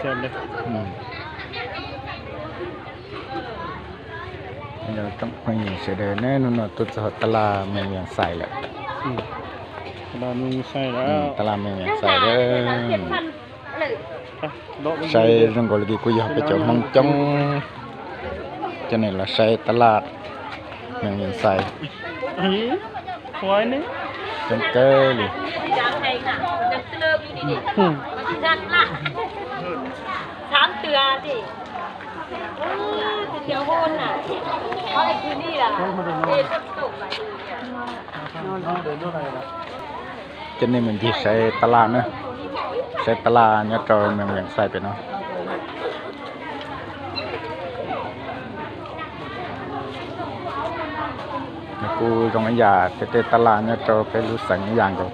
ອືມ ເຮົາຕ້ອງໄປເສຍເດີເນາະ ເນາະ ຕຸດສະຫອດຕະຫຼາດເມືອງວຽງໄຊແຫຼະ. ອືມ ຕະຫຼາດເມືອງວຽງໄຊແລ້ວ ອືມ ຕະຫຼາດເມືອງວຽງໄຊເດີ. ໃສ່ລົງກໍລະກີ ກູຢາກໄປຈອດມັງຈົງ ຈະນີ້ລະໃສ່ຕະຫຼາດເມືອງວຽງໄຊ. ອືມ ຄວາຍນີ້ ຈັງເກີລີ ອືມ ສາມເທື່ອຕິ ໂອ້ ຈະເສຍໂຫນນະ ເອົາໄອ້ຄືນີ້ລະ ເອີ ຕົກໄປ ຈະນີ້ມັນທີ່ໃສ່ຕະຫຼາດເນາະ ໃສ່ຕະຫຼາດຍອດເຈົ້າເມືອງວຽງໄຊໄປເນາະ. ແລ້ວກູຕ້ອງຢາກໄປເຕະຕະຫຼາດຍອດເຈົ້າໄປຮູ້ສັງຢ່າງກໍ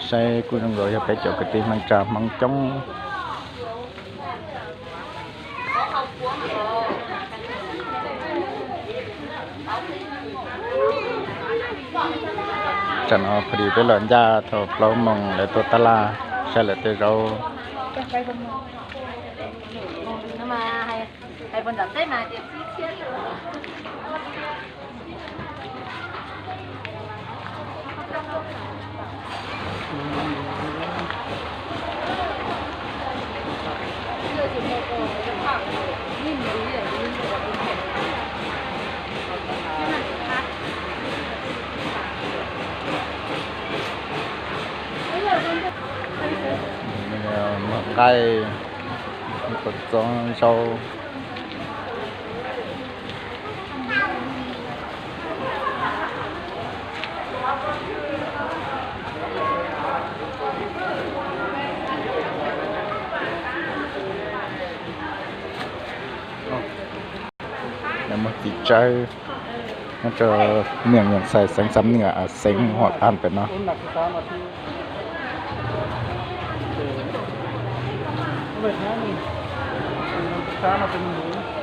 ໃສ່ກູຕ້ອງຢາກໄປເຈົ້າກະຕິມັງຈາມັງຈົງ. ຈັນອອກພໍດີໄປຫຼອນຢາເທົ່າເປົາມົງ ແລະ ຕົວຕະຫຼາດ ໃສ່ແລ້ວແຕ່ເຮົາ ມາໃຫ້ ໃຫ້ເພິ່ນດັບໄດ້ມາເຈັດສິບເຊນ. ໝາກໄກ່ ມີຄົນສອງຊາວ. ແລ້ວມາຕິດໃຈ ມັນຈະເມືອງຫຍັງໃສ່ແສງສາມເໜືອ ອາ ແສງຮອດຜ່ານໄປເນາະ.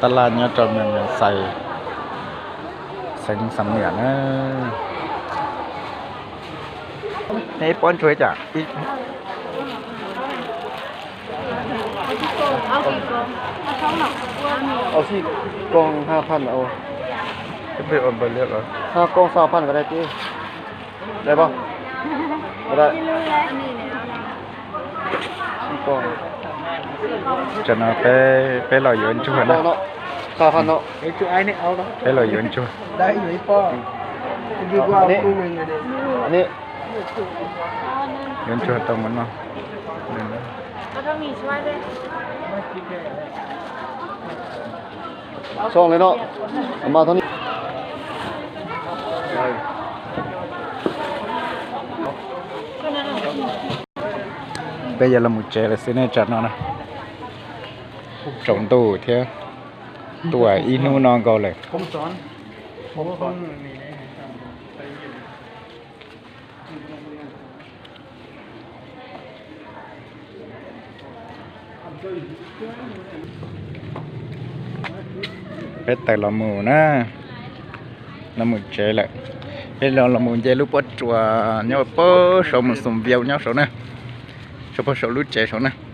ຕະຫຼາດຍອດເຈົ້າເມືອງຫຍັງໃສ່ແສງສາມເໜືອນະ. ໃຫ້ປ້ອນຊ່ວຍຈ້ະ ເອົາສີ່ກ່ອງ ເອົາສອງ ເອົາສີ່ກ່ອງ ຫ້າພັນ ເອົາ ເປັນໄປອອນໄປເລືອກເອົາ ຫ້າກ່ອງ ຊາວພັນ ກໍໄດ້ຕິ ໄດ້ບໍ່? ບໍ່ໄດ້ ສີ່ກ່ອງ ຈະນະ ໄປ ໄປເລົ່າຢູ່ອັນຈວນນະ ເນາະ ຊາວພັນເນາະ ໄປຈວນອ້າຍນີ້ເອົາເນາະ ໄປເລົ່າຢູ່ອັນຈວນ ໄດ້ຢູ່ ອີ່ປ້ອງ ດີກວ່າ ອັນນີ້ ອັນນີ້ ເງິນຈວນຕ້ອງມັນເນາະ ສອງເລີຍເນາະ ເອົາມາເທົ່ານີ້ ໄປຢາລະໝູແຈລະຊິແນ່ຈັດເນາະນະ ຈອງຕູ້ເທື່ອ ຕົວອີໜູນອງເກົາເລີຍ. ເປັດແຕ່ລະໝູນະ ລະໝູເຈແຫຼະ ເປັດລະ ລະໝູເຈ ລູກປອດຈົວ ຍອດເປີໂຊໝູສຸມວຽວຍອດໂຊນະ ໂຊປະໂຊລູເຈໂຊນະ.